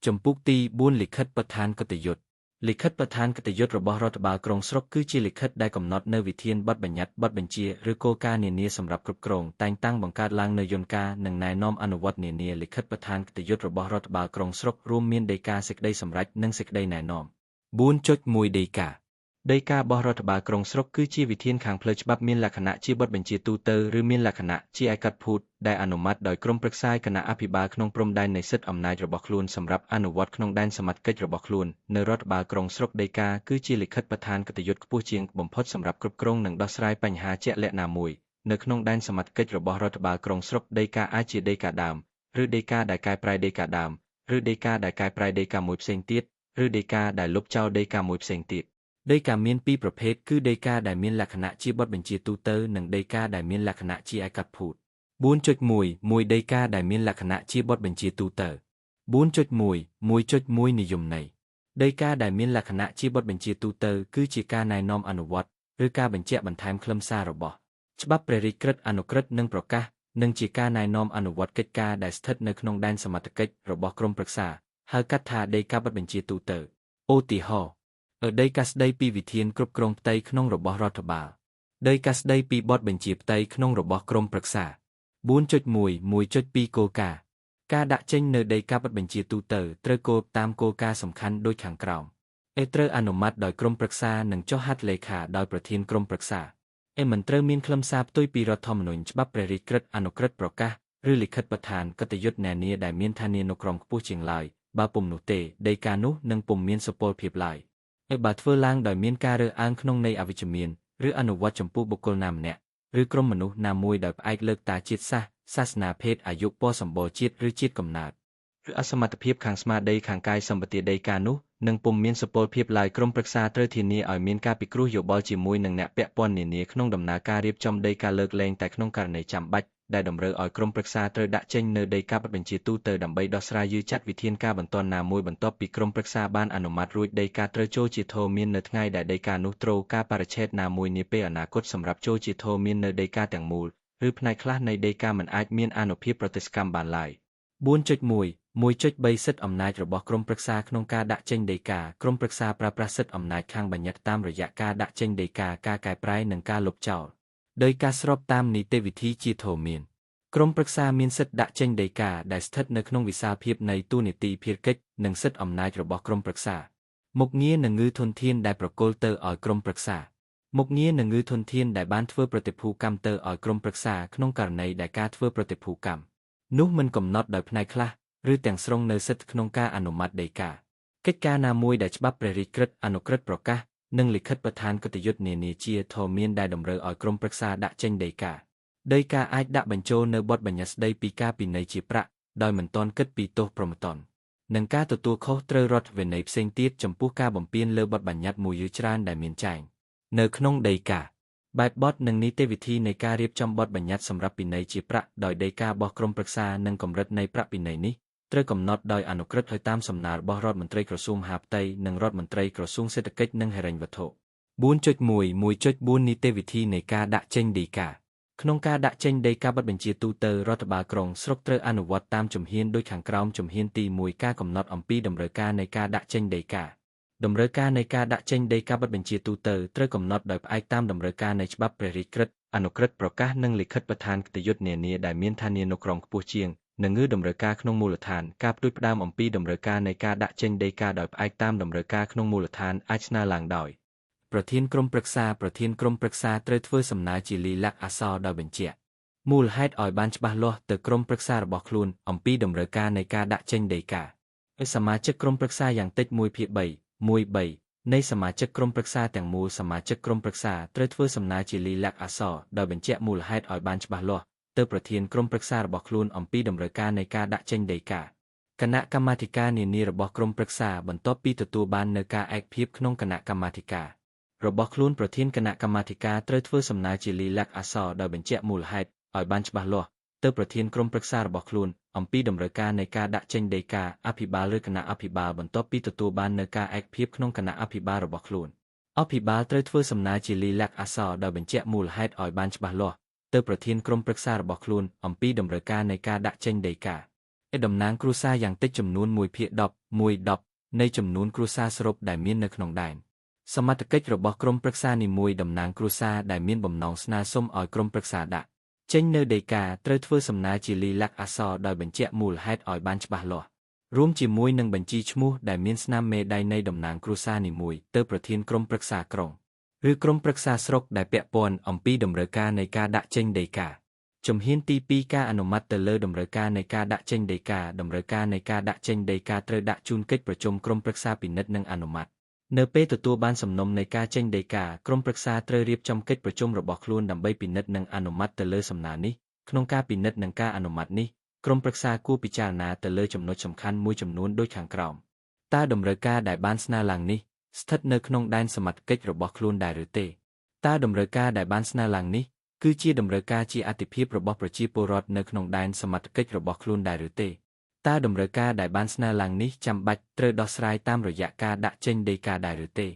ជំពូកទី4លិខិតបដ្ឋានគតិយុត្តលិខិតបដ្ឋានគតិយុត្តរបស់រដ្ឋបាលក្រុងស្រុកគឺជាលិខិតដែលកំណត់នូវវិធានបទបញ្ញត្តិបទបញ្ជាឬគោលការណ៍នានាសម្រាប់គ្រប់គ្រងតែងតាំងបង្កើតឡើងនូវយន្តការនិងណែនាំអនុវត្តនានាលិខិតបដ្ឋានគតិយុត្តរបស់រដ្ឋបាលក្រុងស្រុករួមមានដីកាសេចក្តីសម្រេចនិងសេចក្តីណែនាំ 4.1 ដីកាដីការបស់រដ្ឋបាលក្រុងស្រុកគឺជាវិធានខាងផ្លូវច្បាប់មានលក្ខណៈជាបទបញ្ជាទូទៅឬមានលក្ខណៈជាឯកត្តភូតដែលអនុម័តដោយក្រុមប្រឹក្សាគណៈអភិបាលក្នុងព្រំដែននៃសិទ្ធិអំណាចរបស់ខ្លួនសម្រាប់អនុវត្តក្នុងដែនសមត្ថកិច្ចរបស់ខ្លួននៅរដ្ឋបាលក្រុងស្រុកដីកាគឺជាលិខិតបដ្ឋានគតិយុត្តខ្ពស់ជាងបំផុតសម្រាប់គ្រប់គ្រងនិងដោះស្រាយបញ្ហាជាក់លាក់ណាមួយនៅក្នុងដែនសមត្ថកិច្ចរបស់រដ្ឋបាលក្រុងស្រុកដីកាអាចជាដីកាដើមឬដីកាដែលកែប្រែដីកាដើមឬដីកាដែលកែប្រែដីកាមួយផ្សេងទៀតឬដីកាដែលលុបចោលដីកាមួយផ្សេងទៀតដីកាមានពីរប្រភេទគឺដីកាដែលមានលក្ខណៈជាបទបញ្ជាទូទៅនិងដីកាដែលមានលក្ខណៈជាឯកត្តភូត 4.1 1 ដីកាដែលមានលក្ខណៈជាបទបញ្ជាទូទៅ 4.1 1.1 និយមន័យដីកាដែលមានលក្ខណៈជាបទបញ្ជាទូទៅគឺជាការណែនាំអនុវត្តឬការបញ្ជាក់បន្ថែមខ្លឹមសាររបស់ច្បាប់ព្រះរាជក្រឹត្យអនុក្រឹត្យនិងប្រកាសនិងជាការណែនាំអនុវត្តកិច្ចការដែលស្ថិតនៅក្នុងដែនសមត្ថកិច្ចរបស់ក្រុមប្រឹក្សាហៅកាត់ថាដីកាបទបញ្ជាទូទៅឧទាហរណ៍ដីកាស្ដីពីវិធានគ្រប់គ្រងផ្ទៃក្នុងរបស់រដ្ឋបាលដីកាស្ដីពីបទបញ្ជាផ្ទៃក្នុងរបស់ក្រុមប្រឹក្សា 4.1 1.2 គោលការណ៍ការដាក់ចេញនៅដីកាបទបញ្ជាទូទៅត្រូវគោលតាមគោលការណ៍សំខាន់ដូចខាងក្រោមអេត្រូវអនុម័តដោយក្រុមប្រឹក្សានិងចុះហត្ថលេខាដោយប្រធានក្រុមប្រឹក្សាអេមិនត្រូវមានខ្លឹមសារផ្ទុយពីរដ្ឋធម្មនុញ្ញច្បាប់ព្រះរាជក្រឹត្យអនុក្រឹត្យប្រកាសឬលិខិតបដ្ឋានគតិយុត្តនានាដែលមានឋានានុក្រមខ្ពស់ជាងឡើយបើពុំនោះទេដីកានោះនឹងពុំមានសុពលភាពឡើយអេបើធ្វើឡើងដោយមានការរើសអើងក្នុងន័យអវិជ្ជមានឬអនុវត្តចំពោះបុគ្គលណាម្នាក់ឬក្រុមមនុស្សណាមួយដោយផ្អែកលើតាជាតិសាសន៍សាសនាភេទអាយុពណ៌សម្បុរជាតិឬជាតិកំណើតឬអសមត្ថភាពខាងស្មារតីខាងកាយសម្បទាដីកានោះនឹងពុំមានសុពលភាពឡើយក្រុមប្រឹក្សាត្រូវធានាឲ្យមានការពិគ្រោះយោបល់ជាមួយនឹងអ្នកពាក់ព័ន្ធនានាក្នុងដំណើរការរៀបចំដីកាលើកលែងតែក្នុងករណីចាំបាច់ដែលតម្រូវឲ្យក្រុមប្រឹក្សាត្រូវដាក់ចេញនៅដីកាបទបញ្ជាទូទៅដើម្បីដោះស្រាយយឺចាត់វិធានការបន្ទាន់ណាមួយបន្ទាប់ពីក្រុមប្រឹក្សាបានអនុម័តរួចដីកាត្រូវចូលជាធរមាននៅថ្ងៃដែលដីកានោះត្រូវការបរិច្ឆេទណាមួយនាពេលអនាគតសម្រាប់ចូលជាធរមាននៅដីកាទាំងមូលឬផ្នែកខ្លះនៃដីកាមិនអាចមានអានុភាពប្រតិសកម្មបានឡើយ 4.1 1.3 សិទ្ធិអំណាចរបស់ក្រុមប្រឹក្សាក្នុងការដាក់ចេញដីកាក្រុមប្រឹក្សាប្រើប្រាស់សិទ្ធិអំណាចខាងបញ្ញត្តិតាមរយៈការដាក់ចេញដីកាការកែប្រែនិងការលុបចោលដីកាស្របតាមនីតិវិធីជាធរមានក្រុមប្រឹក្សាមានសិទ្ធិដាក់ចេញដីកាដែលស្ថិតនៅក្នុងវិសាលភាពនៃតួនាទីភារកិច្ចនិងសិទ្ធិអំណាចរបស់ក្រុមប្រឹក្សាមុខងារនិងងឺធនធានដែលប្រគល់ទៅឲ្យក្រុមប្រឹក្សាមុខងារនិងងឺធនធានដែលបានធ្វើប្រតិភូកម្មទៅឲ្យក្រុមប្រឹក្សាក្នុងករណីដែលការធ្វើប្រតិភូកម្មនោះមិនកំណត់ដោយផ្នែកខ្លះឬទាំងស្រុងនៅសិទ្ធិក្នុងការអនុម័តដីកាកិច្ចការណាមួយដែលច្បាប់ព្រះរាជក្រឹត្យអនុក្រឹត្យប្រកាសនិងលិខិតបដ្ឋានគតិយុត្តនានាជាធរមានដែលតម្រូវឲ្យក្រុមប្រឹក្សាដាក់ចេញដីកាដីកាអាចដាក់បញ្ចូលនៅបទបញ្ញត្តិស្តីពីការពិន័យជាប្រាក់ដោយមិនទាន់គិតពីទោសព្រហ្មទណ្ឌនិងការទទួលខុសត្រូវរដ្ឋវិន័យផ្សេងទៀតចំពោះការបំពានលើបទបញ្ញត្តិមួយឬច្រើនដែលមានចែងនៅក្នុងដីកាបែបបទនិងនីតិវិធីនៃការរៀបចំបទបញ្ញត្តិសម្រាប់ពិន័យជាប្រាក់ដោយដីការបស់ក្រុមប្រឹក្សានិងកម្រិតនៃប្រាក់ពិន័យនេះត្រូវកំណត់ដោយអនុក្រឹត្យហើយតាមសំណើរបស់រដ្ឋមន្ត្រីក្រសួងមហាផ្ទៃនិងរដ្ឋមន្ត្រីក្រសួងសេដ្ឋកិច្ចនិងហិរញ្ញវត្ថុ 4.1 1.4 នីតិវិធីនៃការដាក់ចេញដីកាក្នុងការដាក់ចេញដីកាបទបញ្ជាទូទៅរដ្ឋបាលក្រុងស្រុកត្រូវអនុវត្តតាមជំហានដូចខាងក្រោមជំហានទី1ការកំណត់អំពីតម្រូវការនៃការដាក់ចេញដីកាតម្រូវការនៃការដាក់ចេញដីកាបទបញ្ជាទូទៅត្រូវកំណត់ដោយផ្អែកតាមតម្រូវការនៃច្បាប់ព្រះរាជក្រឹត្យអនុក្រឹត្យប្រកាសនិងលិខិតបដ្ឋានគតិយុត្តនានាដែលមានឋានានុក្រមខ្ពស់ជាងនិងងឺតម្រូវការក្នុងមូលដ្ឋានការផ្ដួចផ្ដើមអំពីតម្រូវការនៃការដាក់ចេញដីកាដោយផ្អែកតាមតម្រូវការក្នុងមូលដ្ឋានអាចស្នើឡើងដោយប្រធានក្រុមប្រឹក្សាប្រធានក្រុមប្រឹក្សាត្រូវធ្វើសំណើជាលិលាក់អក្សរដោយបញ្ជាក់មូលហេតុឲ្យបានច្បាស់លាស់ទៅក្រុមប្រឹក្សារបស់ខ្លួនអំពីតម្រូវការនៃការដាក់ចេញដីកាសមាជិកក្រុមប្រឹក្សាយ៉ាងតិច1/3 1/3 នៃសមាជិកក្រុមប្រឹក្សាទាំងមូលសមាជិកក្រុមប្រឹក្សាត្រូវធ្វើសំណើជាលិលាក់អក្សរដោយបញ្ជាក់មូលហេតុឲ្យបានច្បាស់លាស់ទៅប្រធានក្រុមប្រឹក្សារបស់ខ្លួនអំពីតម្រូវការនៃការដាក់ចេញដីកាគណៈកម្មាធិការនានារបស់ក្រុមប្រឹក្សាបន្ទាប់ពីទទួលបាននូវការឯកភាពក្នុងគណៈកម្មាធិការរបស់ខ្លួនប្រធានគណៈកម្មាធិការត្រូវធ្វើសំណើជាលិលាក់អក្សរដោយបញ្ជាក់មូលហេតុឲ្យបានច្បាស់លាស់ទៅប្រធានក្រុមប្រឹក្សារបស់ខ្លួនអំពីតម្រូវការនៃការដាក់ចេញដីកាអភិបាលឬគណៈអភិបាលបន្ទាប់ពីទទួលបាននូវការឯកភាពក្នុងគណៈអភិបាលរបស់ខ្លួនអភិបាលត្រូវធ្វើសំណើជាលិលាក់អក្សរដោយបញ្ជាក់មូលហេតុឲ្យបានច្បាស់លាស់ទៅប្រធានក្រុមប្រឹក្សារបស់ខ្លួនអំពីតម្រូវការនៃការដាក់ចេញដីកា តំណាងគ្រួសារយ៉ាងតិចចំនួន1/10 1 10នៃចំនួនគ្រួសារសរុបដែលមាននៅក្នុងដែនសមត្ថកិច្ចរបស់ក្រុមប្រឹក្សានីមួយតំណាងគ្រួសារដែលមានបំណងស្នើសុំឲ្យក្រុមប្រឹក្សាដាក់ចេញនៅដីកាត្រូវធ្វើសំណើជាលិលាក់អក្សរដោយបញ្ជាក់មូលហេតុឲ្យបានច្បាស់លាស់រួមជាមួយនឹងបញ្ជីឈ្មោះដែលមានស្នាមមេដៃនៃតំណាងគ្រួសារនីមួយទៅប្រធានក្រុមប្រឹក្សាក្រុងឬក្រុមប្រឹក្សាស្រុកដែលពាក់ព័ន្ធអំពីតម្រូវការនៃការដាក់ចេញដីកាជំហានទី2ការអនុម័តទៅលើតម្រូវការនៃការដាក់ចេញដីកាតម្រូវការនៃការដាក់ចេញដីកាត្រូវដាក់ជូនកិច្ចប្រជុំក្រុមប្រឹក្សាពិនិត្យនិងអនុម័តនៅពេលទទួលបានសំណុំនៃការចេញដីកាក្រុមប្រឹក្សាត្រូវរៀបចំកិច្ចប្រជុំរបស់ខ្លួនដើម្បីពិនិត្យនិងអនុម័តទៅលើសំណើនេះក្នុងការពិនិត្យនិងការអនុម័តនេះក្រុមប្រឹក្សាគួរពិចារណាទៅលើចំណុចសំខាន់មួយចំនួនដូចខាងក្រោមតើតម្រូវការដែលបានស្នើឡើងនេះស្ថិតនៅក្នុងដែនសមត្ថកិច្ចរបស់ខ្លួនដែរឬទេតើតម្រូវការដែលបានស្នើឡើងនេះគឺជាតម្រូវការជាអាទិភាពរបស់ប្រជាពលរដ្ឋនៅក្នុងដែនសមត្ថកិច្ចរបស់ខ្លួនដែរឬទេតើតម្រូវការដែលបានស្នើឡើងនេះចាំបាច់ត្រូវដោះស្រាយតាមរយៈការដាក់ចេញដីកាដែរឬទេ